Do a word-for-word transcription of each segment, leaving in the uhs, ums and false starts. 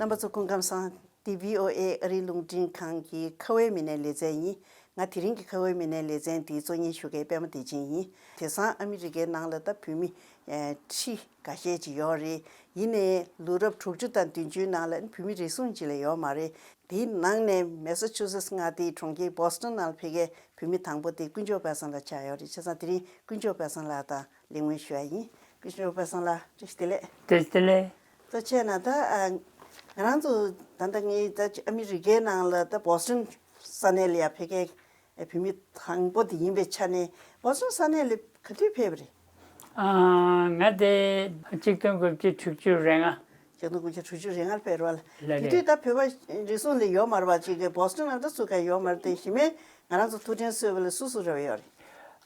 རྣམ་པ་ཚོ་སྐུ་ཁམས་བཟང་། འདི་བྷི་ཨོ་ཨེ་ཨ་རིའི་རླུང་འཕྲིན་ཁང་གི་ཁ་བའི་མི་སྣའི་ལེ་ཚན་ཡིན། ང་དེ་རིང་གི་ཁ་བའི་མི་སྣའི་ལེ་ཚན་འདིའི་གཙོ་གཉེར་ཞུ་མཁན་པད་མ་བདེ་ཆེན་ཡིན། དེང་སང་ཨ་མི་རི་ཀའི་ནང་ལ་ད་བོད་མི་ཁྲི་འགའ་ཤས་ཅིག་ཡོད་རེད། ཡིན་ནའི་ལོ་རབས་དྲུག་ཅུ་དང་བདུན་ཅུའི་ནང་ལ་བོད་མི་རེ་ཟུང་ཅིག་ལས་ཡོད་མ་རེད། དེའི་ནང་ནས་མེ་ས་ཆུ་སེ་མངའ་སྡེའི་གྲོང་ཁྱེར་བོ་སི་ཊོན་ནང་ལ་ཕེབས་མཁན་བོད་མི་དང་པོ་དེ་དཀོན་མཆོག་དཔལ་བཟང་ལགས་ཆགས་ཡོད་རེད། བྱས་ཙང་དེ་རིང་དཀོན་མཆོག་དཔལ་བཟང་ལགས་དང་གླེང་མོལ་ཞུ་ཡ་ཡིན། དཀོན་མཆོག་དཔལ་བཟང་ལགས་བཀྲ་ཤིས་བདེ་ལེགས། བཀྲ་ཤིས་བདེ་ལེགས། ད་བྱས་ན་ད་ཨ་ང་རང་ཚོ་ད་ལྟ་ངས་ད་ཨ་མི་རི་ཀའི་ནང་ལ་ད་བོ་སི་ཊོན་ས་གནས་ལ་ཡ་ཕེབས་མཁན་བོད་མི་དང་པོ་དེ་ཡིན་པའི་ཆ་ནས་བོ་སི་ཊོན་ས་གནས་ལ་ག་དུས་ཕེབས་པ་རེད། ཨ། ང་དེ་གཅིག་སྟོང་དགུ་བརྒྱ་དྲུག་ཅུ་རེ་ལྔ། གཅིག་སྟོང་དགུ་བརྒྱ་དྲུག་ཅུ་རེ་ལྔ་ལ་ཕེབས་རེད་བ། ལ་དེ་རེད། དུས་ད་བོད་པ་རེ་ཟུང་ལས་ཡོད་མ་རེད་བ། ཅིག་གི་བོ་སི་ཊོན་ནང་ད་སུ་ག་ཡོད་མ་རེད་དེ། གཞི་མེད་ང་རང་ཚོ་ཐུགས་དྲན་གསོས་པ་ལ་སུ་སུ་རེ་བ་ཡོད་རེད།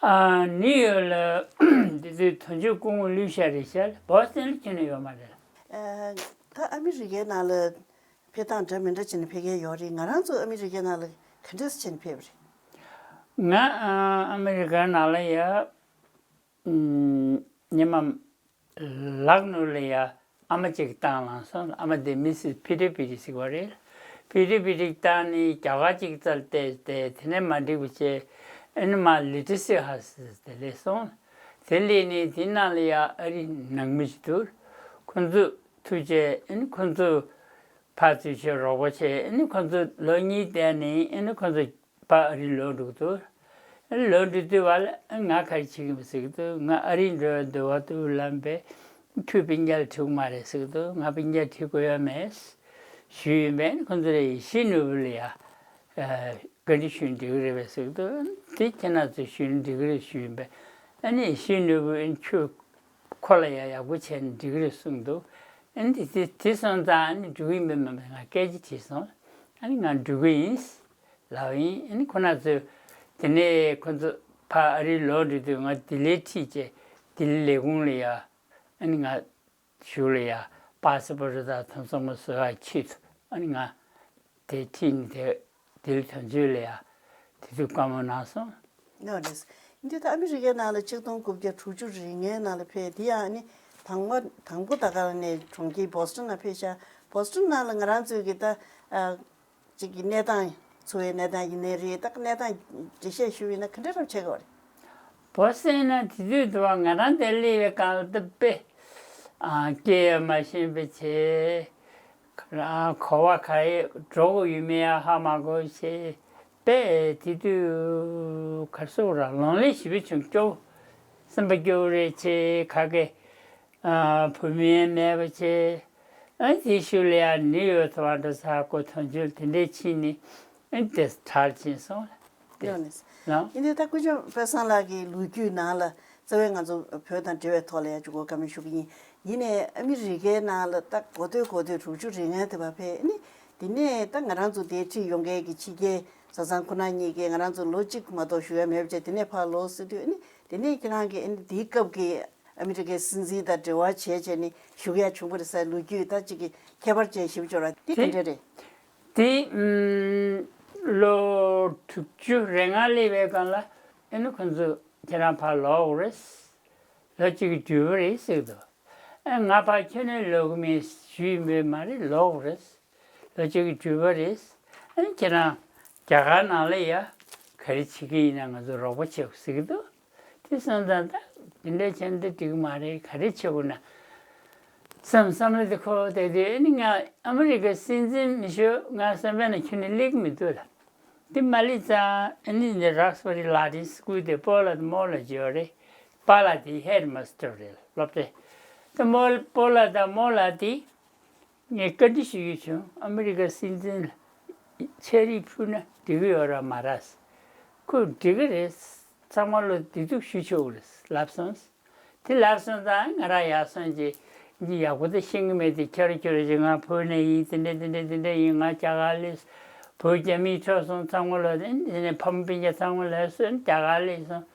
ཨ། ནིའུ་ཡོག་ལ་དེ་དུས་དོན་གཅོད་སྐུ་ངོ་ལུས་ཤག་རེད་ཤག། བོ་སི་ཊོན་ལ་ཁྱོན་ནས་ཡོད་མ་རེད། ཨ། ད་ཨ་མི་རི་ཀའི་ནང་ལ་ཕེབས་སྟངས་འདྲ་མི་འདྲ་བྱས་ནས་ཕེབས་མཁན་ཡོད་རེད། ང་རང་ཚོ་ཨ་མི་རི་ཀའི་ནང་ལ་ག་འདྲས་བྱས་ནས་ཕེབས་པ་རེད། ང་ཨ་ཨ་མི་རི་ཀའི་ནང་ལ་ཡ། ཉི་མ་ལག་ནུབ་ལ་ཡ་ཨ་མ་གཅིག་བཏང་ལངས་སོང་། ཨ་མ་དེ་མི་སིས་ཕི་ཏི་ཕི་ཏི་ཟེར་བ་རེད། ཕི་ཏི་ཕི་ཏི་བཏང་ནས་རྒྱ་གར་གཅིག་བཙལ་བལྟས་ཏེ། དེ་ནས་མ་འགྲིག་པ་བྱས། ཨ་ནི་མར་ལི་ཏི་སི་ཧའུ་སི་དེ་སླེབས་སོང་། དེ་སླེབས་ནས་དེ་ནང་ལ་ཡ་ཨ་རི་ནང་མི་ཞིག་འདུག། ཁོ་ཚོས་ཐུགས་རྗེ། ཨ་ནི་ཁོ་ཚོས་ཕར་ཚུར་བྱས་རོགས་པ་བྱས། ཨ་ནི་ཁོ་ཚོ་ལོ་གཉིས་བསྡད་ནས་ཨ་ནི་ཁོ་ཚོ་ཕར་ཨ་རི་ལོག་འགྲོ་གི་འདུག། ལོག་འགྲོ་དུས་བ་ལ་ང་ག་རེ་བྱེད་ཀྱི་ཡིན་ཟེར་གྱི་འདུག། ང་ཨ་རི་འགྲོ་བའི་འདོད་པ་འདུག་ལབ་པས། ཁྱོད་སྤུན་ཀྱག་ལ་འཁྲིད་དགོས་མ་རེད་ཟེར་གྱི་འདུག། ང་སྤུན་ཀྱག་འཁྲིད་དགོས་ཡ་མེད་ཞུས་ཡིན་པས། ཁོ་ཚོ་ལ་ཡེ་ཤེས་ནོར་བུ་ལ་ཡ་བཀའ་འདྲི་ཞུས་ན་འགྲིག་གི་རེད་པས་ཟེར་གྱི་འདུག། དེ་ཁྱེད་རང་ཚོས་ཞུས་ན་འགྲིག་གི་རེད་ཞུས་ཡིན་པས། ཨ་ནི་ཡེ་ཤེས་ནོར་བུས་ཨ་ནི་ཁྱོད་ཁོ་ལ་ཡ་ཡག་པོ་བྱས་ན་འགྲིག་གི་རེད་གསུངས་འདུག། ཨ་ནི་དེ་དེ་སོང་ཙང་ཨ་ནི་འགྲོ་གི་ཡིན་པས་མ་མེད། ང་སྐད་ཆ་དྲིས་སོང་། ཨ་ནི་ང་འགྲོ་གི་ཡིན་ལབ་ཡིན། ཨ་ནི་ཁོ་རང་ཚོས་དེ་ནས་ཁོ་ཚོ་ཕར་ཨ་རི་ལོག་འགྲོ་དུས་ང་ལྡི་ལིར་ཁྲིད་བྱས། ལྡི་ལི་ལས་ཁུངས་ལ་ཡ་ཨ་ནི་ང་གཞུག་ལ་ཡ་པ་སི་པོར་ཊི་དང་དེ་ཚང་མ་བཟོ་ཡ་ཆེད་དུ་ཨ་ནི་ང་དེ་ཁྲིད་ནས་དེ་ལྡི་ལི་དོན་གཅོད་ལ་ཡ་དེ་དུས་བཀའ་མོལ་གནང་སོང་། ཡོད་རེད། འདི་ད་ཨ་མི་རི་ཀའི་ནང་ལ་ཆིག་སྟོང་དགུ་བརྒྱ་དྲུག་ཅུ་རེ་ལྔའི་ནང་ལ་ཕེབས། དེ་ཡང་ཨ་ནི་དང་པོ་དང་པོ་ད་ག་ནས་གྲོང་ཁྱེར་བོ་སི་ཊོན་ལ་ཕེབས་ཤག། བོ་སི་ཊོན་ནང་ལ་ང་རང་ཚོའི་གི་ད་ཨ་ཅིག་གི་གནས་སྟངས་འཚོ་བའི་གནས་སྟངས་ཡིན་ནའི་རེད། ད་གནས་སྟངས་འགྲེལ་བཤད་ཞུ་བ་ཡིན་ན་ག་འདྲ་རབ་བྱེད་དགོས་རེད། བོ་སི་ཊོན་ན་དེ་དུས་དུ་བ་ང་རང་དེར་སླེབས་པའི་སྒང་ལ་ད་དཔེ་ཨ་སྐད་ཡང་མ་ཤེས་པ་བྱས། གོ་བ་ག་རེ་འགྲོ་དགོས་ཡོད་མེད་ཡང་ཧ་མ་གོ་བྱས། དཔེ་དེ་དུས་ག་རེ་ཟེར་ར། ལོན་ལི་ཞེ་པོ་བྱུང་། སྐྱོ་བོ། སེམས་པ་སྐྱོ་བོ་རེད་བྱས། ག་གེ་ཨ་བུ་མོ་མེད་པ་བྱས། ཨ་དེའི་ཤུལ་ལ་ཡང་ནིའུ་ཡོག་ཚོ་བ་འགྲོ་ས་ཀོ་དོན་ཆོས་དེ་འདྲས་ཕྱིན་ནས་ཨ་དེ་གྲྭར་ཕྱིན་སོང་། དེ་ཡོད་ནས། ལ་ཡིན་དུས་ད་སྐུ་ཞབས་དཔལ་བཟང་ལགས་ཀྱི་ལོ་རྒྱུས་ནང་ལ་རྩ་བའི་ང་ཚོ་བོད་དང་འབྲེལ་བའི་ཐོག་ལ་ཡང་ཅིག་གོ་བཀའ་མོལ་ཞུ་གི་ཡིན། ཡིན་ནའི་ཨ་མི་རི་ཀའི་ནང་ལ་ད་གོ་ཐོས་གོ་ཐོས་དྲུག་ཅུ་རེ་ལྔའི་དུས་བ་ཕེབས་ནི། དེ་ནས་ད་ང་རང་ཚོ་དེ་ཁྲིད་ཡོང་མཁན་གྱི་ཕྱི་རྒྱལ་བཟའ་ཚང་ཁོ་ན་གཉིས་ཀས་ང་རང་ཚོ་ལོ་གཅིག་མ་གཏོགས་བཞུགས་ཡ་མེད་པ་བྱས། དེ་ནས་ཕར་ལོག་ཟེར་དུས་ཨ་ནི་དེ་ནས་ཁྱེད་རང་གིས་ཨ་ནི་དེའི་སྐབས་ཀྱི་ཨ་མི་རི་ཀའི་སྲིད་འཛིན་དང་འབྲེལ་བ་བྱས་བྱས་ནས་བཞུགས་ཡ་བྱུང་བ་རེད་ཟེར་ལོ་རྒྱུས་ད་ཅིག་གི་ཁྱད་པར་ཅན་ཞིག་བྱུང་ར། དེ་ག་འདྲ་རེད། དེ་ཨུམ་ལོ་དྲུག་ཅུ་རེ་ལྔ་སླེབས་པའི་སྒང་ལ་ཨ་ནི་ཁོ་ཚོ་ཁྱེད་རང་ཕར་ལོག་དགོས་རེད། ལོ་གཅིག་གི་འགྲུལ་པ་རེད་ཟེར་གི་འདུག། ཨ་ང་ཕར་ཁྱོན་ནས་ལོག་གི་མེད་ཞུས་ཡིན་པས་མ་རེད། ལོག་དགོས་རེད། ལོ་གཅིག་གི་འགྲུལ་པ་རེད། ཨ་ནི་ཁྱེད་རང་རྒྱ་གར་ནང་ལ་ཡ་ག་རེ་བྱེད་ཀྱི་ཡིན་ན་ང་ཚོ་རོགས་པ་བྱེད་དགོས་ཟེར་གི་འདུག། དེ་སོང་ཙང་ད་དེ་འདྲ་བྱས་ན་ད་འགྲིག་གི་མ་རེད། ག་རེ་བྱེད་དགོས་ན་བསམ་བསམ་བློ་དེ་འཁོར་བསྡད་དུས་ཨ་ནི་ང་ཨ་མི་རི་ཀའི་སྲིད་འཛིན་མི་ཤོག་ང་བསམ་པས་ན་ཁྱོན་ནས་སླེབས་ཀྱི་མི་འདུག་ལ། དེ་མ་སླེབས་ཙང་ཨ་ནི་འདི་རག་སི་བྷ་རི་ལ་ཏིན་སི་ཀུལ་དེ་པོ་ལ་དེ་མོ་ལ་བརྗེ་བ་རེད། པཱ་ལགས་དེ་ཧེཌ་མཱ་སི་ཊར་རེད། སློབ་གྲྭའི་དེ་མོ་པོ་ལགས་དང་མོ་ལགས་དེ་ངས་བཀའ་འདྲི་ཞུ་རྒྱུ་བྱུང་། ཨ་མི་རི་ཀ་སྲིད་འཛིན་ལ་ཕྱག་བྲིས་ཕུལ་ན་འགྲིག་གི་ཡོད་ར་མ་ར། ཁོས་འགྲིག་གི་རེད། ཚང་མ་ལོ་བདེ་སྡུག་ཞུ་ཆོག་གི་རེད་ལབ་སོང་། དེ་ལབ་སོང་ཙང་ང་རང་ཡར་སོང་རྗེས་འདི་ཡག་པོ་དེ་ཤེས་ཀྱི་མེད་དེ། ཁྱོད་རང་ཁྱོད་རང་ཅིག་ང་བོད་ནས་ཡིན། དེ་འདྲ་དེ་འདྲ་དེ་འདྲ་ཡིན། ང་རྒྱ་གར་སླེབས། བོད་རྒྱ་མིའི་འཕྲོག་སོང་ཚང་མ་ལོ་དེ་ནས་ཕ་མ་སྤུན་ཀྱག་ཚང་མ་ལོ་སོང་རྒྱ་གར་སླེབས་སོང་།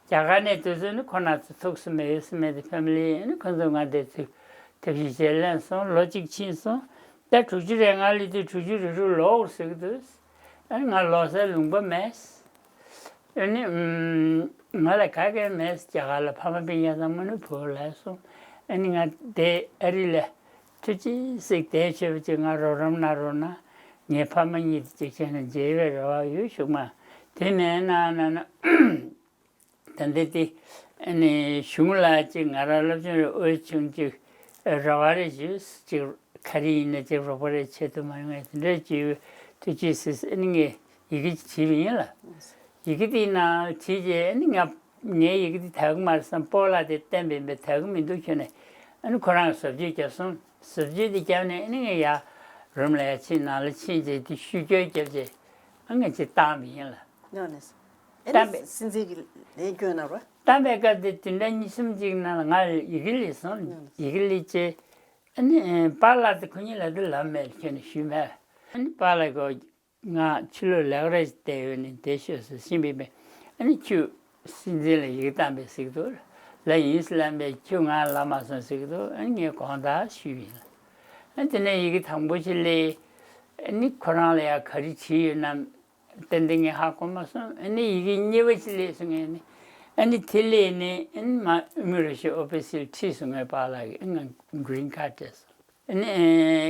རྒྱ་གར་ནས་དུས་ཚོད་ནི་ཁོ་ན་ཚོ་ཐུགས་སུ་མེད་སུ་མེད་དེ་ཕེ་མི་ལི་ཡིན་ནི་ཁོ་ཚོ་ང་དེ་ཚོས་ཐབས་ཤེས་བྱས་ལེན་སོང་། ལོ་གཅིག་ཕྱིན་སོང་། ད་དྲུག་ཅུ་རེ་ལྔ་སླེབས་དུས་དྲུག་ཅུ་རེ་དྲུག་ལོག་ཟེར་གི་འདུག། ཨ་ནི་ང་ལོག་སའི་ལུང་པ་མེད། ཨ་ནི་ང་ལ་ག་གེ་མེད། རྒྱ་གར་ལ་ཕ་མ་སྤུན་ཀྱག་ཚང་མ་ནི་བོད་ལ་སོང་། ཨ་ནི་ང་དེ་ཨ་རི་ལ་ ཐུགས་རྗེ་གཟིགས་དེ་ཆེ་བ་ཅིག་ང་རོགས་རམ་གནང་རོགས་གནང་། ངའི་ཕ་མ་གཉིས་དེ་ཅིག་བྱས་ན་མཇལ་བའི་རེ་བ་ཡོད་ཞུ་མ། དེ་མེད་ན་ན་ན། ད་ལྟ་དེ་ཨ་ནི་གཞུང་ལ་ཅིག་ང་རང་སློབ་སྦྱོང་རེ་འོས་བྱུང་ཅིག་རེ་བ་རེ་ཞུས་ཅིག་ག་རེ་ཡིན་ན་ཅིག་རོགས་པ་རེ་བྱེད་ཐུབ་མ་ཡོང་ངས་དེ་འདྲ་ཅིག་ཐུགས་རྗེ་གཟིགས་ཨ་ནི་ངས་ཡི་གེ་ཅིག་བྲིས་པ་ཡིན་ལ། ཡི་གེ་དེའི་ནང་བྲིས་རྗེས་ཨ་ནི་ང་ངའི་ཡི་གེ་དེ་དག་གི་མ་རེད་བསམ། སྤོ་ལགས་དེ་བསྟན་པའི་མི་དག་གི་མི་འདུག་ཁྱོད་ནས་ཨ་ནི་ཁོ་རང་གཟབ་རྒྱས་རྒྱབ་སོང་། གཟབ་རྒྱས་དེ་བརྒྱབ་ནས་ཨ་ནི་ངས་ཡར་རུམ་ལ་ཡར་ཕྱིན་ནང་ལ་ཕྱིན་རྗེས་དེ་ཤུ་སྐྱོར་བརྒྱབ་རྗེས་ཨ་ངས་ཅིག་བཏང་བ་ཡིན་ལ། ཡང་ནས། ཨེ་ནས་བསྟན་པའི་སྲིད་འཛིན་གྱི་ལས་སྐྱོན་ན་རོ། བསྟན་པའི་སྐབས་དེ་བདུན་ཕྲག་གཉིས་གསུམ་ཅིག་ནང་ལ་ང་ཡི་གེ་སླེབས་སོང་། ཡང་ནས། ཡི་གེ་སླེབས་རྗེས་ཨ་ནི་པཱ་ལགས་དེ་ཁོ་གཉིས་ལ་དེ་ལབ་མེད་ཁྱོད་ནས་ཞུས་མེད། ཨ་ནི་པཱ་ལགས་ཀྱིས་ང་ཕྱི་ལོགས་ལས་ཀ་རེ་བལྟས་ཡོད་ནི་དེ་ཤོད་ཟེར་ཕྱིན་པས་ཨ་ནི་ཁྱོད་སྲིད་འཛིན་ལ་ཡི་གེ་བཏང་པས་ཟེར་གི་འདུག་ལ། ཡིན་ཟེར་ལབ་པས་ཁྱོད་ང་ལ་ལབ་མ་སོང་ཟེར་གི་འདུག་ཨ་ནི་ངས་དགོངས་དག་ཞུས་ཡིན། ཨ་ནི་དེ་ནས་ཡི་གེ་དང་པོ་ཞིག་སླེབས། ཨ་ནི་ཁོ་རང་ལ་ཡང་ག་རེ་བྲིས་ཡོད་ན་ཏན་ཏན་ངས་ཧ་གོ་མ་སོང་། ཨ་ནི་ཡི་གེ་གཉིས་པ་ཞིག་སླེབས་སོང་ངས་ནི། ཨ་ནི་དེ་སླེབས་ནས་ཨ་ནི་མ་ཨུ་མི་རུ་ཤི་ཨོ་ཕི་སི་ལ་ཁྲིད་སོང་ངས་པཱ་ལགས་ཀྱིས་ཨ་ང་གྷི་རིན་ཁཱར་སྤྲད་སོང་། ཨ་ནི་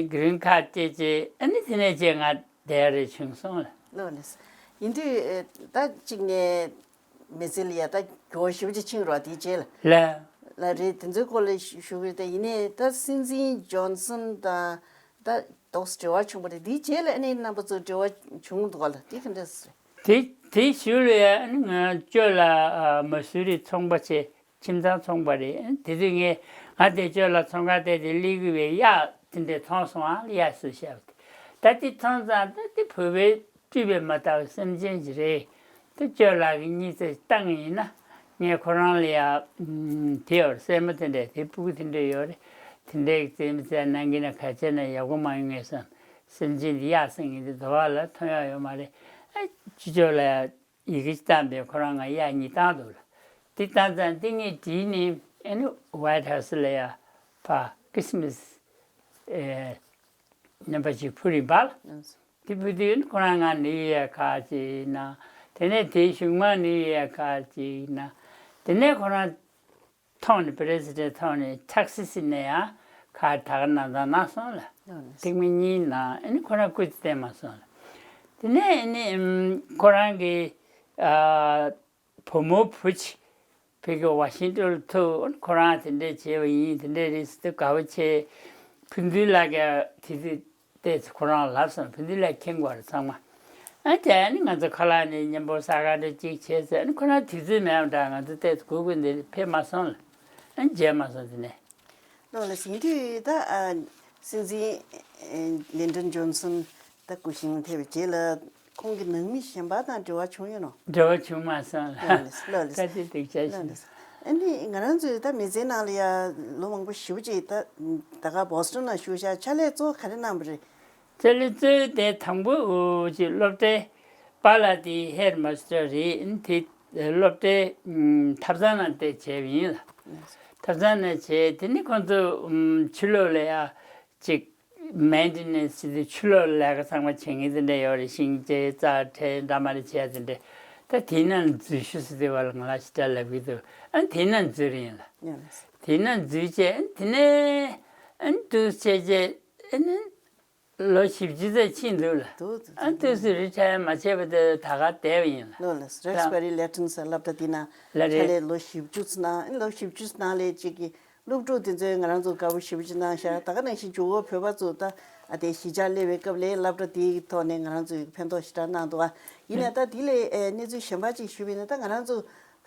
གྷི་རིན་ཁཱར་སྤྲད་རྗེས་ཨ་ནི་དེ་ནས་རྗེས་ང་བསྡད་རེ་བྱུང་སོང་ལ། ལགས་ལགས། ཡིན་དུས་ད་གཅིག་ནས་མི་ཚེ་ལ་ཡ་ད་འགྱུར་བ་ཞེ་པོ་ཅིག་ཕྱིན་རོགས་དེའི་རྗེས་ལ། ལགས། ལགས་རེད། དེ་ཚོའི་སྐོར་ལ་ཞུ་གི་རེད། ད་ཡིན་ནའི་ད་སྲིད་འཛིན་ཇོན་སན་དང་ད་ཏོག་ཙམ་འབྲེལ་བ་བྱུང་བ་རེད། དེའི་རྗེས་ལ་ཨ་ནི་རྣམ་པ་ཚོ་འབྲེལ་བ་བྱུང་འདུག་ག་ལ་དེ་ག་འདྲ་རེད། དེ་དེའི་གཞུག་ལ་ཡ་ཨ་ནི་ང་ཅོ་ལགས་མ་སུ་རི་ཚོང་པ་བྱས། ཁྱིམ་ཚང་ཚོང་པ་རེད། དེ་དུས་ངས་ང་དེ་ཅོ་ལགས་ཚོང་ཁང་དེ་དེ་སླེབས་གི་བའི་གཡག་དེ་འདྲས་མཐོང་སོང་ཨ། གཡག་སུ་བཤད་པ་དེ་ད་དེ་མཐོང་ཙང་ད་དེ་བོད་པའི་སྤྲུལ་པའི་མ་དག་པའི་སེམས་ཅན་ཞིག་རེད། དེ་ཅོ་ལགས་ཀྱི་གཉིད་ཚད་བཏང་ཡིན་ན་ངས་ཁོ་རང་ལ་ཡ་དེ་ཡོད་སྲས་མོ་དེ་འདྲས་དེ་སྤུ་གུ་དེ་འདྲས་ཡོད་རེད། དེ་འདྲས་ཀྱི་རྩེད་མོ་རྩེ་གནང་གི་ན་ག་ཚད་ན་ཡག་པོ་མ་ཡོང་ངས་བསམ། སེམས་ཅན་དེ་གཡག་སེང་གེ་དེ་དོ་བ་ལ་ཐོན་ཡག་ཡོད་མ་རེད། ཨ་ཅི་ཅོ་ལགས་ཡ། ཡི་གེ་བཏང་པས་ཁོ་རང་ང་གཡག་གཉིས་བཏང་འདུག་ལ། དེ་བཏང་ཙང་དེ་ངས་བྲིས་ནས་ཨ་ནི་ཝའིཊ་ཧའུ་སི་ལ་ཡ་ཕར་ཁྲི་སི་མ་སི་ཨེ་རྣམ་པ་ཅིག་ཕུལ་ཡིན་པ་ལ། དེ་ཕུལ་དུས་ཨ་ནི་ཁོ་རང་ང་ནིའུ་ཡོག་ཁ་ཅིག་ན། དེ་ནས་དེའི་གཞུག་མ་ནིའུ་ཡོག་ཁ་ཅིག་ན། དེ་ནས་ཁོ་རང་ཐོག་ནས་པི་རེ་སི་ཌེན་ཐོག་ནས་ཐེག་སི་སི་ནས་ཡང་ཁ་ད་ག་ནང་ད་གནང་སོང་ལ། ཐེངས་མ་གཉིས་ནང་ཨ་ནི་ཁོ་རང་སྐུ་ཚེ་བརྟན་མ་སོང་ལ། དེ་ནས་ཨ་ནི་ཨམ་ཁོ་རང་གི་ཨ་བུ་མོ་བུ་ཆེ་ཕ་གི་ཝ་ཤིང་ཏོན་ལ་ཐུག་ཁོ་རང་དེ་འདྲས་བྱས་པ་ཡིན། དེ་འདྲས་རེད་ཟེར་དུས་དགའ་པོ་བྱས། ཕུན་ཚོགས་ལགས་ཀྱིས་དེ་དུས་ཏོག་ཙམ་ཁོ་རང་ལབ་སོང་། ཕུན་ཚོགས་ལགས་མཁྱེན་དགོས་རེད་ཚང་མ། ཨ་དེ་ནི་ང་ཚོ་ཁ་ལག་ནས་མཉམ་པོ་ཟ་ག་འདྲ་གཅིག་བྱས་ཚེ་ཨ་ནི་ཁོ་རང་དུས་ཚོད་མེད་པ་འདྲ། ང་ཚོ་ཏོག་ཙམ་སྒུག་དགོས་འདི་ཕེབས་མ་སོང་ལ། ཨ་མཇལ་མ་སོང་དེ་ནས། ལགས་ལགས། ཡིན་དུས་ད་ཨ་སྲིད་འཛིན་ཨེ་ལིན་ཌོན་ཇོན་སན་ད་སྐུ་ཞིང་ཐེབས་པའི་རྗེས་ལ་ཁོང་གི་ནང་མི་གཞན་པ་དང་འབྲེལ་བ་བྱུང་ཡོད་ནོ། འབྲེལ་བ་བྱུང་མ་སོང་ལ། ལགས་ལགས་ལགས་ལགས། ད་དེ་སྡུག་ཅག་ཞིག་ལགས་ལགས། ཨ་ནི་ང་རང་ཚོའི་ད་མི་ཚེའི་ནང་ལ་ཡ་ལོ་མང་པོ་ཞེ་པོ་ཅིག་ད་ད་ག་བོ་སི་ཊོན་ལ་བཞུགས་ཤག་ཕྱག་ལས་གཙོ་བོ་ག་རེ་གནང་བ་རེད། ཕྱག་ལས་གཙོ་བོ་དེ་དང་པོ་འུ་ཅིག་སློབ་གྲྭའི་པཱ་ལགས་དེ་ཧེཌ་མ་སི་ཊར་རེད། དེ་སློབ་གྲྭའི་ཐབ་ཚང་ནང་བལྟས་བྱས་པ་ཡིན་ལ། ཐབ་ཚང་ནང་བྱས་དེ་ནི་ཁོང་ཚོ་ཕྱི་ལོགས་ལ་ཡ་ཅིག་མེན་ཊེ་ནན་སི་ཟེར་དུས་ཕྱི་ལོགས་ལ་ལས་ཀ་ཚང་མ་བྱེད་མཁན་དེ་འདྲ་ཡོད་རེད། ཤིང་བཅད་རྩྭ་འཁྲུད་འདྲ་མ་རེ་བྱས་དེ་འདྲ། ད་དེའི་ནང་འཛུལ་ཞུ་ཟེར་དེ་བ་ལ་ང་ལ་ཞེ་དྲག་ལབ་ཀྱི་འདུག་ཨ་དེའི་ནང་འཛུལ་རེད་ཡིན་ལ། དེའི་ནང་འཛུལ་བྱས་དེ་ནས་ཨ་འདུག་བྱས་རྗེས་ཨ་ནི། ལོ་བཞི་བཅུ་ཙམ་ཕྱིན་འདུག་ལ། འདུག་འདུག་ཨ་འདུག་སེ་རི་ཊ་ཡར་མ་བྱས་པ་དེ་ད་ག་བསྡད་པ་ཡིན་ལ། ལོ་ལ་རེག་སི་བེ་རི་ལེ་ཊོན་ཟེར་སློབ་གྲྭ་འདི་ན་ལ་ཕྱག་ལས་ལོ་བཞི་བཅུ་ཙམ་གནང་། ཨ་ལོ་བཞི་བཅུ་ཙམ་ནང་ལས་གཅིག་གི་སློབ་ཕྲུག་དེ་ཚོས་ང་རང་ཚོ་དགའ་པོ་ཞེ་པོ་ཅིག་གནང་ཤག་ད་ག་ནང་བཞིན་ཇོ་བོ་བོད་པ་ཚོ་ད་ཨ་དེ་གཞིས་ཆགས་སླེབས་པའི་སྐབས་ལ་སློབ་གྲྭ་འདིའི་ཐོག་ནས་ང་རང་ཚོས་ཕན་ཐོགས་ཞེ་དྲག་གནང་འདུག་ཨ་ཡིན་ནའི་ད་འདི་ལས་ཨེ་གནས་ཚུལ་གཞན་པ་ཅིག་ཞུས་པ་ཡིན་ན་ད་ང་རང་ཚོ་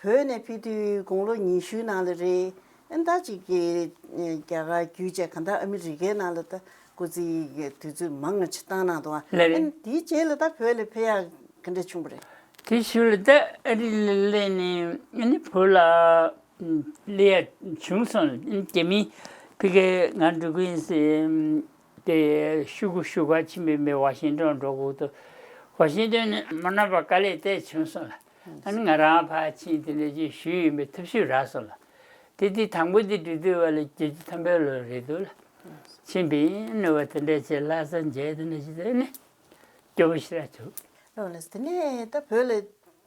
བོད་ནས་ཕེབས་དུས་དགུང་ལོ་ཉི་ཤུའི་ནང་ལ་རེད། ཨ་ནི་ད་ཅིག་གི་རྒྱ་གར་བརྒྱུད་བྱས་གང་ལྟར་ཨ་མི་རི་ཀའི་ནང་ལ་ད་སྐུ་ཚེ་གི་དུས་ཚོད་མང་ང་ཅིག་བཏང་གནང་འདུག་ཨ། ལགས་རེད། ཨ་ནི་དེའི་རྗེས་ལ་ད་བོད་ལ་ཕེབས་ཡག་ག་འདྲ་བྱུང་བ་རེད། དེ་ཤུལ་ལ་ད་ཨ་རི་ལ་སླེབས་ནས་ཨ་ནི་བོད་ལ་སླེབས་ཡག་བྱུང་སོང་། ཨ་ནི་རྒྱ་མི་ཕ་གིར་ང་འགྲོ་གི་ཡིན་ཟེར། དེ་ཤོག་གུ་ཞུ་གར་ཕྱིན་པའི་མི་ཝ་ཤིང་ཏོན་འགྲོ་དགོས་འདུག་ཝ་ཤིང་ཏོན་ནས་མ་ནོར་བ་དཀའ་ལས་དེ་བྱུང་སོང་ལ། ཨ་ནི་ང་རང་ཕར་ཕྱིན་དེ་འདྲ་ཅིག་ཞུས་ཡིན་པའི་ཐབས་ཤུགས་རག་སོང་ལ། དེ་དུས་དང་པོ་དེ་འགྲོ་དུས་བ་ལ་བརྒྱད་ཅུ་ཐམ་པའི་ལོ་རེད་འདུག་ལ། ཕྱིན་པའི་ནུས་པ་དེ་འདྲ་བྱས་ལྷ་ས་མཇལ་དེ་འདྲ་ཞིག་དེ་ནི་སྐྱོ་པོ་ཞེ་དྲག་བྱུང་། ལགས་ལགས། དེ་ནས་ད་བོད་ལ་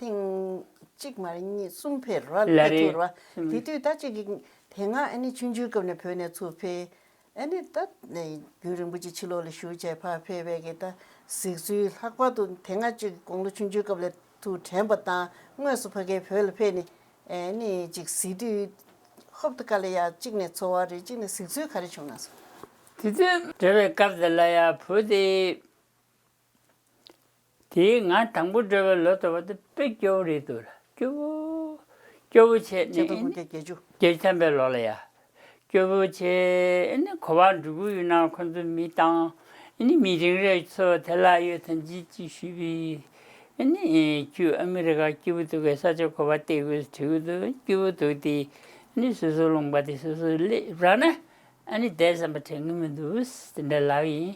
ཐེངས་གཅིག་མ་རེད་གཉིས་གསུམ་ཕེབས་རོགས། ལ་ཕེབས་ཐུབ་རེད་རོགས། ཨུམ། དེ་དུས་ད་ཅིག་གི་དེ་སྔ་ཨ་ནི་ཆུང་ཆུང་སྐབས་ནས་བོད་ནས་ཚུར་ཕེབས། ཨ་ནི་ད་ནས་རྒྱུན་རིང་པོ་ཅིག་ཕྱི་ལོགས་ལ་བཞུགས་བྱས་ཕར་ཕེབས་པའི་གི་ད་གཟིགས་ཚུལ། ལྷག་པར་དུ་དེ་སྔ་ཅིག་དགུང་ལོ་ཆུང་ཆུང་སྐབས་ལ་ཐུགས་དྲན་པ་དང་དངོས་སུ་ཕ་གིའི་བོད་ལ་ཕེབས་ནས་ཨ་ནི་ཅིག་གཟིགས་དུས། ཧོབ་ཏེ་ཁ་ལ་ཡ་གཅིག་ནས་ཚོར་བ་རེད། གཅིག་ནས་གཟིགས་ཚུལ་ག་རེ་བྱུང་ན་སོང་། དེ་དུས་འབྲེལ་བའི་སྐབས་དེ་ལ་ཡ་བུ་དེ། དེའི་ང་དང་པོ་འགྲོ་བའི་ལོ་དུ་བ་དེ་དཔེ་སྐྱོ་བོ་རེད་འདུག་ལ། སྐྱོ་བོ། སྐྱོ་བོ་བྱས་ནས་ཆིག་སྟོང་དགུ་བརྒྱ་བརྒྱད་ཅུ། བརྒྱད་ཅུ་ཐམ་པའི་ལོ་ལ་ཡ། སྐྱོ་བོ་བྱས་ནས་གོ་བ་འགྲོ་གི་ཡོད་ན་ཁོ་ཚོ་མི་བཏང་། ཨ་ནི་མི་རིང་རེ་ཚོ་དེ་ལ་ཡོད་ཐང་ཅི་ཅི་ཞུས་པས། ཨ་ནི་ཁྱོད་ཨ་མི་རི་ཀ་སྐྱིད་པོ་འདུག་གས། ས་ཆ་གོ་བ་སྟེར་དགོས་དྲི་གི་འདུག་སྐྱིད་པོ་འདུག་སྟེ། ཨ་ནི་སོ་སོའི་ལུང་པ་དེ་སོ་སོས་སླེབས་རག་ན། ཨ་ནི་བསྡད་བསམ་པ་དྲན་གི་མི་འདུག་དེ་འདྲ་ལབ་ཡིན།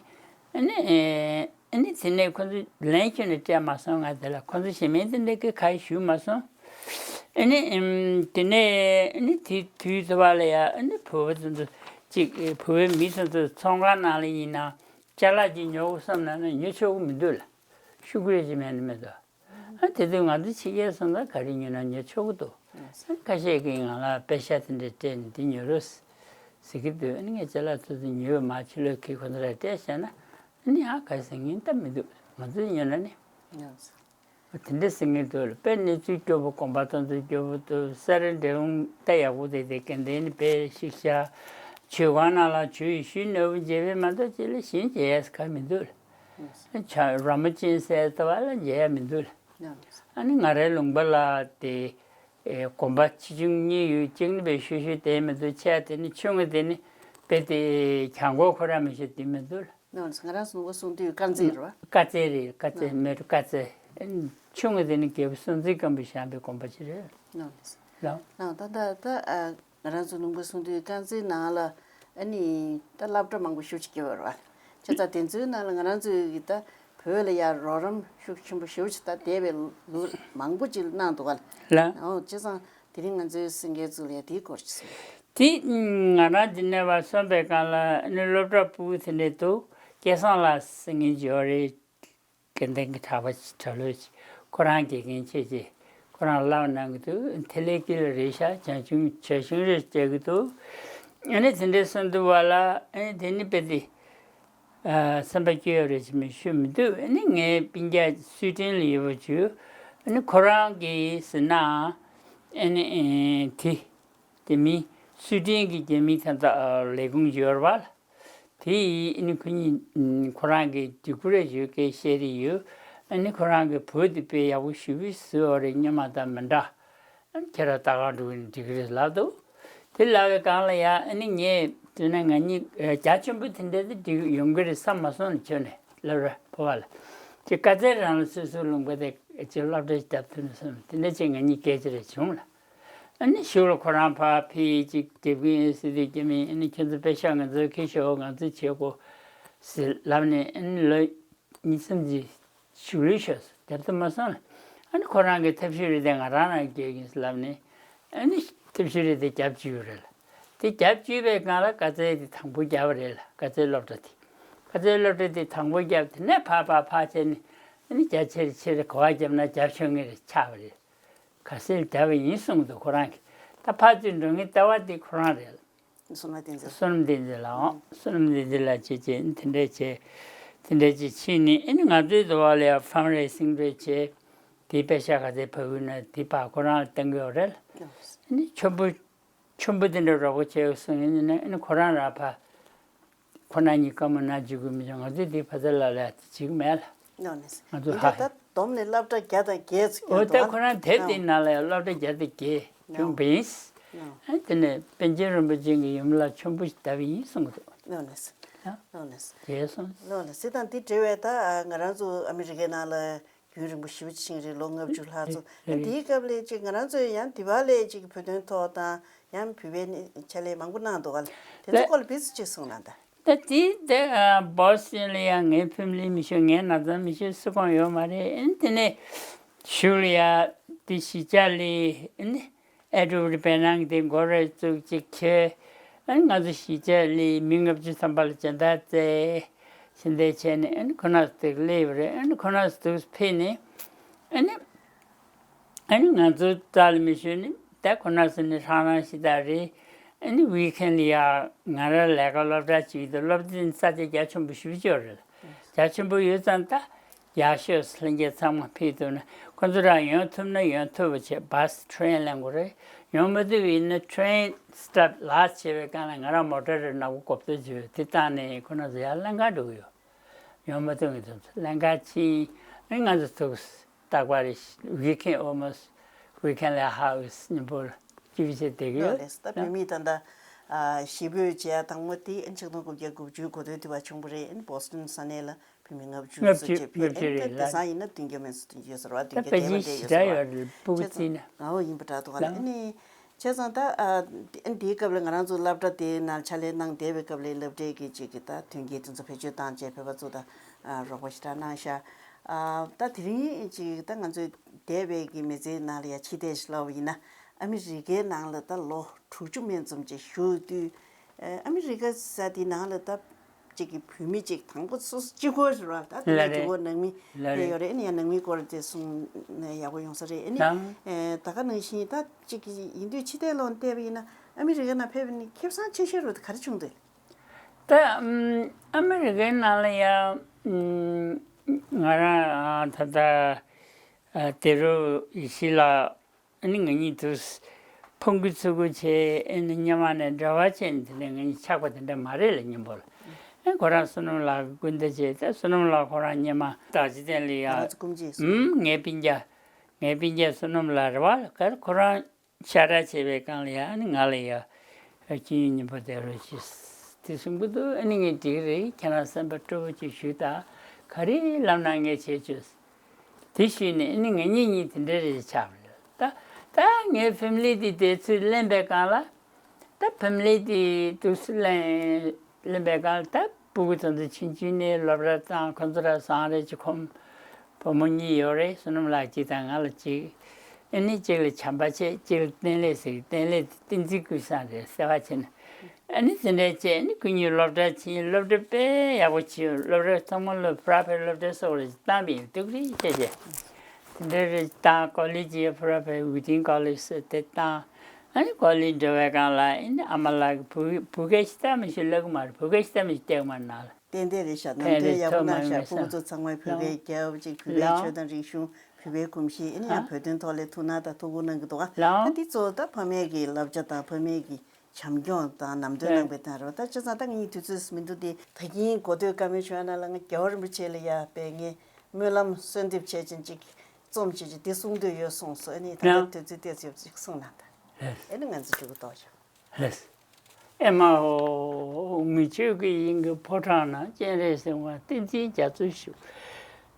ཨ་ནི། ཨ་ནི་དེ་ནས་ཁོ་ཚོ་ལན་ཁྱོན་ནས་སྤྲད་མ་སོང་། ང་དེ་ལ་ཁོ་ཚོ་གཞན་མིན་དེ་འདྲ་གི་ག་ཡེ་ཞུ་མ་སོང་། ཨ་ནི། ཨམ། དེ་ནས་ཨ་ནི་དེ་དུས་ཚོད་བ་ལ་ཡ་ཨ་ནི་བུ་བ་ཚོ་ཚོ་ཅིག་བུ་བའི་མི་ཚོ་ཚོ་ཚོང་ཁང་ནང་ལ་ཡིན་ན་ཅ་ལག་ཅིག་ཉོ་དགོས་བསམ་ན་ན་ཉོ་ཆོག་གི་མི་འདུག་ལ། ཤོག་གུ་རེ་ཅིག་མེད་ན་མེད་དོ། ཨ་དེ་དུས་ང་ཚོ་ཕྱི་རྒྱལ་སོང་ཙང་ག་རེ་ཉོས་ན་ཉོ་ཆོག་གི་འདུག་ཨ་ཁ་ཤས་ཀྱིས་ང་ལ་པེ་ཤ་དེ་འདྲ་སྤྲད་ནས་འདི་ཉོ་རོགས་ཟེར་གྱི་འདུག་ཨ་ནི་ངས་ཅ་ལག་ཚོ་ཚོ་ཉོས་མ་ཕྱི་ལོགས་ཁྱེར་ཁོ་ཚོ་ལ་སྤྲད་བཞག་ན། ཨ་ནི་ཨ་ག་ཟེར་ངས་ལྟ་མི་འདུག་ང་ཚོས་ཉོས་ན་ནི། དེ་འདྲ་ཟེར་ངེས་འདུག་ལ། དཔེ་གནས་ཚུལ་སྐྱོ་པོ། གོམ་པ་ཚོ་ཚོ་སྐྱོ་པོ་འདུག་ས་ར་འབྲས་སྤུངས་ལྟ་ཡག་པོ་དེ་དེ་དགེ་ལྡན་ནི་དཔེ་ཤིག་ཤག་ཇོ་ཁང་ནང་ལ་ཇོ་ཡེ་ཤུའི་ནོར་བུ་མཇལ་བས་མ་གཏོགས་ཅི་ལ་གཞན་མཇལ་ཡས་ག་མི་འདུག་ལ། ཆ་ར་མ་ཅན་ཟེར་ལྟ་བ་ལ་མཇལ་ཡ་མི་འདུག་ལ། ཨ་ནི་ང་རའི་ལུང་པ་ལ་དེ་ཨེ་དགོན་པ་ཆེ་ཆུང་གཉིས་ཡོད། གཅིག་ནི་དཔེ་ཤོད་ཤོད་དེ་མི་འདུག་ཆེ་བ་དེ་ནི་ཆུང་ངུ་དེ་ནི་དཔེ་དེ་གྱང་གོག་ཁོ་ར་མི་ཤོད་དེ་མི་འདུག་ལ། ནོར་ང་རང་ཚོ་ནུ་བོ་གསུང་དུས་དཀར་མཛེས་རེད་བ། དཀར་མཛེས་རེད། དཀར་མཛེས་མེད་དཀར་མཛེས། ཆུང་ངུ་དེ་ནི་རྒྱལ་པོ་སྲོང་བཙན་སྒམ་པོས་བཞེངས་པའི་དགོན་པ་ཅིག་རེད། ནོར་ལ། ད་ད་ད་ང་རང་ཚོ་ནུ་བོ་གསུང་དུས་དཀར་མཛེས་ནང་ལ་ཨ་ནི་ད་སློབ་གྲྭ་མང་པོ་ཞེ་པོ་ཅིག་སྐྱེས་པ་རེད་བ། བྱས་ཙང་དེ་ཚོའི་ནང་ལ་ང་རང་ཚོའི་གི་ད་བོད་ལ་ཡ་རོགས་རམ་ཤུགས་ཆེན་པོ་ཞེ་པོ་ཅིག་ད་བསྡད་པའི་ལུགས་མང་པོ་ཅིག་གནང་འདུག་ག་ལ། ཨོ་བྱས་ཙང་དེ་རིང་ང་ཚོའི་སེང་གེའི་གཙུག་ལ་ཡ་དེའི་སྐོར་ཅིག་གསུང་། དེ་ང་རང་འདི་ནས་བ་སོང་པའི་སྒང་ལ་ཨ་ནི་སློབ་གྲྭ་ཕྲུ་གུ་དེ་འདྲས་འདུག་སྐལ་བཟང་ལགས་ཟེར་མཁན་ཅིག་ཡོད་རེད། དགེ་ལྡན་གྱི་གྲྭ་པ་ཅིག་གྲྭ་ལོས་ཅིག་ཁོ་རང་དགེ་རྒན་བྱས་རྗེས་ཁོ་རང་བསླབ་གནང་གི་འདུག་དེ་ལས་ཀྱི་ལ་རེད་ཤག་བྱང་ཆུང་བྱ་ཆུང་རེ་བྱེད་ཀྱི་འདུག་ཨ་ནི་དེ་འདྲས་སོང་དུས་བ་ལ་ཨ་ནི་དེ་ནི་དཔེ་དེ། སེམས་པ་སྐྱོ་ཡོད་རེད་ཅེས་མི་ཞུ་མི་འདུག་ཨ་ནི་ངའི་སྤུན་ཀྱག་སུའི་ཏན་ལ་ཡོད་པ་ཅིག་ཨ་ནི་ཁོ་རང་གིས་ཟེར་ན། ཨ་ནི་དེ་དེ་མི་སུའི་ཏན་གྱི་རྒྱ་མི་ད་ལྟ་ལས་ཁུངས་ཡོད་རེད་བ། དེ་ཡིས་ཨ་ནི་ཁོ་གཉིས་ཁོ་རང་གི་སྡིགས་སྐུལ་རེ་ཞུ་སྐད་བཤད་རེ་ཡོད། ཨ་ནི་ཁོ་རང་གི་བུ་དེ་དཔེ་ཡག་པོ་ཞེ་པོ་བཟོས་པ་རེད། སྔོན་མ་དང་མི་འདྲ། ཁྱེད་རང་ལྟ་ག་འགྲོ་གི་ཡིན་འགྲིག་གི་རེད་ལབ་འདུག་དེ་ལབ་པའི་སྒང་ལ་ཡ་ཨ་ནི་ངས་དེ་ནས་ང་གཉིས་རྒྱ་ཆེན་པོ་དེ་འདྲ་དེ་འགྲིག་ཡོང་གི་རེད་བསམ་མ་སོང་ལ་ཁྱོན་ནས་ལབ་ར་ཕོ་བ་ལ། ཅེས་དཀའ་ཚེགས་རང་ལ་སོ་སོའི་ལུང་པ་དེ་ཅེས་སློབ་གྲྭ་རྒྱབ་ཐུབ་ན་བསམ་དེ་འདྲ་ཅེས་ང་གཉིས་སྐད་ཆ་རེ་བྱུང་ལ། ཨ་ནི་གཞུག་ལ་ཁོ་རང་ཕར་ཕེབས་ཅིག་དེབ་ཀྱི་ཨེ་སི་དེ་སྐྱེ་མིན་ཨ་ནི་ཁྱོད་ཚོ་པེ་ཤག་ང་ཚོའི་ཁྱི་ཤོག་ང་ཚོ་བྱེད་དགོས་ཟེར་ལབ་ནས་ཨ་ནི་ལོ་གཉིས་གསུམ་ཅིག་ཞུགས་ལུས་ཤོག་ཟེར་རྒྱབ་ཏུ་མ་སོང་ལ། ཨ་ནི་ཁོ་རང་གི་ཐབས་ཤེས་རེ་དེ་ང་རང་རང་རྒྱག་གིན་ཟེར་ལབ་ནས་ཨ་ནི་ཐབས་ཤེས་རེ་དེ་རྒྱབ་བཅུག་ཡོད་རེད་ལ། དེ་རྒྱབ་བཅུག་པའི་སྒང་ལ་དཀའ་ཚེགས་དེ་དང་པོ་བརྒྱབ་པ་རེད་ལ། དཀའ་ཚེགས་སློབ་གྲྭ་དེ། དཀའ་ཚེགས་སློབ་གྲྭ་དེ་དང་པོ་བརྒྱབ་དེ་ནས་ཕར་ཕར་ཕར་བྱས་ནས་ཨ་ནི་རྒྱ་ཆེར་ཆེར་ག་བ་བརྒྱབ་ན་རྒྱབ་ཆོག་ངེས་རེད་ཆགས་པ་རེད། ག་སེར་བརྒྱབ་པ་ཡིན་གསུངས་འདུག་ཁོ་རང་གིས། ད་ཕར་ཚུར་འགྲོ་མཁན་ལྟ་བ་དེ་ཁོ་རང་རེད། བསོད་ནམས་བསྟན་འཛིན། བསོད་ནམས་བསྟན་འཛིན་ལགས། ཨང་། བསོད་ནམས་བསྟན་འཛིན་ལགས་བྱས་བྱས་དེ་འདྲས་བྱས། དེ་འདྲས་བྱས་ཕྱིན་ནས་ཨ་ནི་ང་ཚོའི་འདི་བ་ལ་ཡང་ཕན་རེ་སིང་རེ་བྱས། དེའི་པེ་ཤག་ག་ཚད་ཕ་གུ་ན་དེ་ཕར་ཁོ་རང་ལ་བཏང་གི་ཡོད་རེད། ཨ་ནི་ཆོམ་པོ་ཆོམ་པོ་དེ་འདྲ་རོགས་པ་བྱས་སོང་ཡིན་ནའི་ཨ་ནི་ཁོ་རང་ར་ཕར་ཁོ་ན་གཉིས་ཀ་མ་ན་འཇུག་གི་མི་བྱུང་། ང་ཚོས་དེ་ཕ་ཚ་ལ་ལ་དེ་བྱེད་ཀྱི་མེད་ལ། ནོ་ནེ་སི། ང་ཚོ་ཡིན་ད་ཧ་ད་བསྡོམས་ནས་སློབ་གྲྭ་བརྒྱ་དང་བརྒྱད་ཙམ་ཨོ་ཡོད་ད་འདུག་ཁོ་རང་དེབ་དེའི་ནང་ལ་ཡང་སློབ་གྲྭ་བརྒྱ་དང་བརྒྱད་ཡོང་པ་ཡིན། ཨ་དེ་ནས་པཎ་ཆེན་རིན་པོ་ཆེ་གི་ཡུམ་ལ་ཆོམ་པོ་ཞིག་བཏབ་པ་ཡིན་གསུང་གི་འདུག་ནོ་ནེ་སི། ཨ། ནོ་ནེ་སི། བྱས་སོང་། ནོ་ནེ་སི། ད་འདི་འབྲེལ་བའི་ད་ང་རང་ཚོ་ཨ་མི་རི་ཀའི་ནང་ལ་རྒྱུན་རིང་པོ་ཞེ་པོ་ཅིག་ཕྱིན་རེད། ལོ་ལྔ་བཅུ་ལྷག་ཙམ། ཨ་འདིའི་སྐབས་ལ་ཅིག་ང་རང་ཚོས་ཡང་འདི་བ་ལས་ཅིག་བོད་དོན་ཐོག་དང་ཡང་བོད་པའི་ཕྱག་ལས་མང་པོ་གནང་འདུག་ག་ལ། དེ་ཚོ་སྐོར་ལ་བིས་ཅིག་གསུང་གནང་དང་། ད་དེ་དེ་ཨ་བོ་སི་ཊོན་ལ་ཡང་ངའི་ཕེ་མི་ལི་མི་ཤོད། ངའི་ན་ཚ་མི་ཤོད། སུ་གང་ཡོད་མ་རེད། ཨ་ནི་དེ་ནས་གཞུག་ལ་ཡ་དེ་གཞིས་ཆགས་ལ་ཨ་ནི་ཨེ་ཌི་ཡུ་ཌི་བྷེ་ནང་དེ་འགོ་རེ་བཙུགས་ཅིག་ཁྱེར། ཨ་ནི་ང་ཚོ་གཞིས་ཆགས་ལ་མི་ལྔ་བཅུ་ཐམ་པ་ལ་སྦྱིན་བདག་བཙལ་ཞིང་དེ་བྱས་ནས་ཨ་ནི་ཁོ་ན་སུ་དེ་སླེབས་རེད། ཨ་ནི་ཁོ་ན་སུ་དུག་ཕེབས་ནས་ཨ་ནི། ཨ་ནི་ང་ཚོ་རྩ་ལ་མི་ཤོད་ནི་ད་ཁོ་ན་ཟེར་ནི་ཧྲང་ཧྲང་ཞིག་ད་རེད། ཨ་ནི་ཝི་ཁེན་ལ་ཡ་ང་རང་ལས་ཀ་སློབ་གྲྭ་གཅིག་ཏུ་སློབ་ཚན་ས་ཆ་རྒྱ་ཆེན་པོ་ཞེ་པོ་ཅིག་ཡོད་རེད། རྒྱ་ཆེན་པོ་ཡོད་ཙང་ད་ཡག་ཤོས་ལྷན་རྒྱས་ཚང་མ་ཕེབས་ཐུབ་ན་ཁོ་ཚོ་རང་ཡོང་ཐུབ་ན་ཡོང་ཐུབ་པ་བྱས་བྷ་སི་ཁྲེན་ལེན་དགོས་རེད། ཡོང་མ་ཐུབ་ཡིན་ན་ཁྲེན་སི་ཊོབ་ལ་བྱས་པའི་སྒང་ལ་ང་རང་མོ་ཊ་རེ་ནག་པོ་གོབ་ཏོ་བྱོས་དེ་བཏང་ནས་ཁོ་རང་ཚོ་ཡར་ལྷན་ཁང་འགྲོ་གི་ཡོད། ཡོང་མ་ཐུབ་ངེས་ཐུབ་ལྷན་ཁང་ཕྱིན་ཨ་ང་ཚོ་ཐུག་རྟག་པར་weekend almost weekend like house ཉིན་པོར་སྐྱིད་པོ་བྱས་བསྡད་ཀྱི་ཡོད། ལགས་ལགས། ད་བོད་མི་ད་ལྟ་ཞེ་པོ་བྱས་དང་པོ་དེ་ཆིག་སྟོང་དགུ་བརྒྱ་དགུ་བཅུ་གོ་དོན་དུ་བ་བྱུང་བ་རེད། ཨ་ནི་Boston ས་གནས་ལ་བོད་མི་ལྔ་བཅུ་ཙམ་བྱས་ཕེབས། ཨ་ནི་ད་དེང་སང་ཡིན་ན་བདུན་བརྒྱ་མིན་ཙམ་བདུན་བརྒྱ་ཟེར་བ་བདུན་བརྒྱ་དེ་བ་འདྲ་ཡོད་ཟེར་བ། ད་པེ་ཅིང་ཕྱིན་ན་ཨོ་ཡིན་པ་འདྲ་འདུག་ཨ་ནི། བྱས་ཙང་ད་ཨ་འདིའི་སྐབས་ལ་ང་རང་ཚོ་སློབ་གྲྭ་དེའི་ནང་ཕྱག་ལས་གནང་བསྡད་པའི་སྐབས་ལ་སློབ་གྲྭའི་གི་ཅིག་གི་ད་ཐོན་སྐྱེད་དེ་ཚོ་བེད་སྤྱོད་བཏང་བྱས་བོད་པ་ཚོ་ད་རོགས་པ་ཞེ་དྲག་གནང་ཤག་ཨ་ད་དེ་རིང་ཅིག་ད་ང་ཚོས་འདས་པའི་གི་མི་ཚེའི་ནང་ལ་ཡ་ཕྱི་བལྟས་ཤིག་ལབ་པ་ཡིན་ན་ཨ་མི་རི་ཀའི་ནང་ལ་ད་ལོ་དྲུག་ཅུ་མན་ཙམ་ཅིག་བཞུགས་དུས་ཨ་མི་རི་ཀ་ས་དེའི་ནང་ལ་ད་ཅིག་གི་བོད་མི་ཅིག་དང་པོ་སོ་སོ་གཅིག་པོ་རེད་བ། ད་དེ་ལ་ལ་རེད། གཅིག་པོ་ནང་མི་ལ་དེ་རེད། ཡོད་རེད། ཨ་ནི་ཡང་ནང་མིའི་སྐོར་དེ་གསུངས་ན་ཡག་པོ་ཡོང་ས་རེད། ཨ་ནི་ལ་ཨེ་ད་ག་ནང་བཞིན་ད་ཅིག་གི་ཡིན་དུས་ཕྱི་བལྟས་ལོག་བལྟས་པ་ཡིན་ན་ཨ་མི་རི་ཀའི་ནང་ཕེབས་པ་ནི་ཁེ་བཟང་ཆེ་ཤོས་རུ་ག་རེ་བྱུང་འདུག་ད་ཨམ་ཨ་མི་རི་ཀའི་ནང་ལ་ཡང་ཨམ་ང་རང་ད་ལྟ་ཨ་དེ་རུ་ཡེ་ཤེས་ལགས། ཨ་ནི་ང་གཉིས་དུ་ཕུང་གི་ཚུ་གུ་བྱས། ཨ་ནི་སྔོན་མ་ནས་འབྲེལ་བ་བྱས་ནས་དེ་ནས་ང་གཉིས་ཆགས་པ་དེ་འདྲ་མ་རེད་ལ་སྙིང་པོ་ལ། ཨ་ཁོ་རང་བསོད་ནམས་ལགས་ཀྱི་སྐུ་ཟླ་བྱས། ད་བསོད་ནམས་ལགས་ཁོ་རང་སྔོན་མ་ད་འཇིག་རྟེན་ལ་ཡ་ང་ཚོ་སྐུ་མཆེད་སོང་། ཨུམ་ངའི་སྤུན་ཀྱག་ངའི་སྤུན་ཀྱག་བསོད་ནམས་ལགས་རེད་བ། ལ་གར་ཁོ་རང་ཤ་ཁྲག་བྱས་པའི་སྒང་ལ་ཡ་ཨ་ནི་ང་ལ་ཡ་སྐྱིད་སྙིང་པོ་དེ་རུ་ཞིག་དེ་གསུང་གི་འདུག་ཨ་ནི་ངས་འགྲིག་རེད། ཁྱེད་རང་སེམས་པ་སྤྲོ་པོ་ཅིག་ཞུས་ད་ག་རེ་ལབ་ན་ངས་བྱེད་ཆོག་དེ་ཞུས་ནས་ཨ་ནི་ང་གཉིས་གཉིས་དེ་འདྲ་རེད་ཆགས་པ་རེད། ད་ད་ངའི་ཕེ་མི་ལི་དེ་དེ་ཚོས་གླེན་པའི་སྒང་ལ་ད་ཕེ་མི་ལི་དེ་དུས་སུ་གླེན་གླེན་པའི་སྒང་ལ་ད་སྤུ་གུ་དེ་ཚོ་ཆུང་ཆུང་ནས་སློབ་གྲྭ་བཏང་ཁོ་ཚོ་ར་བཟང་རེད་ཅིག་ཁོམ་བུ་མོ་གཉིས་ཡོད་རེད། བསོད་ནམས་ལགས་གཅིག་དང་ང་ལ་གཅིག་ཨ་ནི་གཅིག་ལ་བྱམས་པ་བྱས། གཅིག་ལ་བསྟེན་ལེགས་ཟེར། བསྟེན་ལེགས་དེ་བསྟན་འཛིན་ཀུན་བཟང་རེད་ཟེར་བ་བྱས་ནས། ཨ་ནི་དེ་འདྲ་བྱས་ནས་ཁོ་གཉིས་སློབ་གྲྭ་ཕྱིན། སློབ་གྲྭ་དཔེ་ཡག་པོ་བྱས། སློབ་གྲྭ་ཚང་མ་སློབ་པྲ་ཕའི་སློབ་གྲྭ་སོགས་ལ་བཏང་པ་ཡིན། སྡུག་རུས་བྱས་བྱས་དེ་འདྲ་རེ་བཏང་། ཀོ་ལེ་ཇི་ཡ་པྲ་ཕའི་ཝི་ཏིང་ཀོ་ལེ་ཇི་ཟེར་དེ་བཏང་། ཨ་ནི་ཀོ་ལེ་ཇི་འགྲོ་བའི་སྒང་ལ་ཨ་ནི་ཨ་མ་ལགས་ཀྱིས་བོད་བོད་སྐད་ཞིག་ལྟ་མི་ཤེས་ལབ་གི་མ་རེད། བོད་སྐད་ཞིག་ལྟ་མི་ཤེས་བལྟས་གི་མ་རེད་ནང་ལ། ཏན་ཏན་རེད་ཤག་ནམ་ཕན་རེ་དོན་ཡག་པོ་ཐོག་མ་གནང་ཤག་ཡིན་ས་སྤུ་གུ་ཚོ་ཚང་མས་བོད་སྐད་ལགས་རྒྱབ་ཅིག་བོད་པའི་ལགས་ཆོས་དང་རིག་གཞུང་བོད་པའི་གོམས་གཤིས་ཨ་ནི་ཡང་ལགས་བོད་དོན་ཐོག་ལ་ཐུགས་སྣང་དང་ཐུགས་ཁུར་གནང་གི་འདུག་ཨ། ད་ལགས་འདི་གཙོ་བོ་ད་ཕ་མས་ཀྱི་བསླབ་བྱ་དང་ཕ་མས་ཀྱི་བྱམས་སྐྱོང་དང་ནམ་དོན་གནང་པའི་དང་རེད་བ། ད་བྱས་ཙང་ད་ངས་དུས་ཚོད་མི་འདུག་སྟེ་ད་གིན་གོ་ཐོས་བཀའ་མོལ་བྱུང་ཡ་ནང་ལ་རྒྱལ་བ་རིན་པོ་ཆེ་ལ་ཡ་པས་ངས་སྨོན་ལམ་གསོལ་འདེབས་བྱས་ཅིང་ཅིག་རྩོམ་བྱས་ཅིག་འདི་གསུང་འདོད་ཡོད་གསུངས་སོ། ཨ་ནི་ད་ལྟ་ལགས་དུས་ཚོད་ཏོག་ཙམ་ཅིག་གསུངས་གནང་དང་། ལགས། ཨ་ནི་ང་ཚོ་མཇུག་གི་རྟོགས་ཤོག་ལགས། ཨེ་མ་ཧོ། ངུ་ཆོས་ཀྱི་དབྱིངས་ཀྱི་ཕོ་བྲང་ན། སྤྱན་རས་གཟིགས་དབང་བསྟན་འཛིན་རྒྱ་མཚོ་བཞུགས།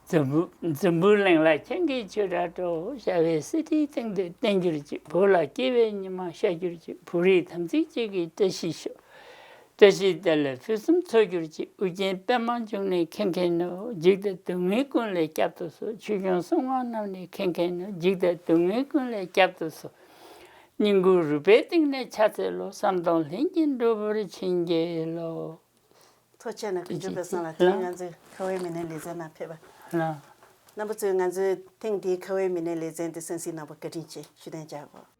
འཛམ་བུ་འཛམ་བུའི་གླིང་ལ་ཁྱེད་ཀྱི་ཆོས་སྒྲ་སྒྲོགས། ཤར་བའི་གསེར་ཁྲིའི་སྟེང་དུ་བརྟན་གྱུར་ཅིག་བོད་ལ་སྐྱེ་བའི་ཉི་མ་ཤར་གྱུར་ཅིག་བོད་རིགས་དམ་ཚིག་ཅན་གྱི་བཀྲ་ཤིས་ཤོག་བཀྲ་ཤིས་བདེ་ལེགས་ཕུན་སུམ་ཚོགས་གྱུར་ཅིག་ཨུ་རྒྱན་པདྨ་འབྱུང་གནས་མཁྱེན་མཁྱེན་ནོ། འཇིགས་དང་སྡུག་བསྔལ་ཀུན་ལས་བསྐྱབ་ཏུ་གསོལ། ཆོས་སྐྱོང་སྲུང་མ་རྣམས་ནི་མཁྱེན་མཁྱེན་ནོ། འཇིགས་དང་སྡུག་བསྔལ་ཀུན་ལས་བསྐྱབ་ཏུ་གསོལ། སྙིང་ཁུང་རུས་པའི་གཏིང་ནས་ཕྱག་འཚལ་ལོ། བསམ་དོན་ལྷུན་གྱིས་འགྲུབ་པར་བྱིན་གྱིས་རློབས། ཐུགས་རྗེ་ཆེ་གནང་། དཀོན་མཆོག་དཔལ་བཟང་ལགས། དེ་རིང་ང་ཚོའི་ཁ་བའི་མི་སྣའི་ལེ་ཚན་ནང་ཕེབས་པ། ལགས། རྣམ་པ་ཚོས་ང་ཚོའི་ཐེངས་འདིའི་ཁ་བའི་མི་སྣའི་ལེ་ཚན་དེ་གསན་གཟིགས་གནང་བར་བཀའ་དྲིན་ཆེ་ཞུ་གཏན་འཇགས་དགོས།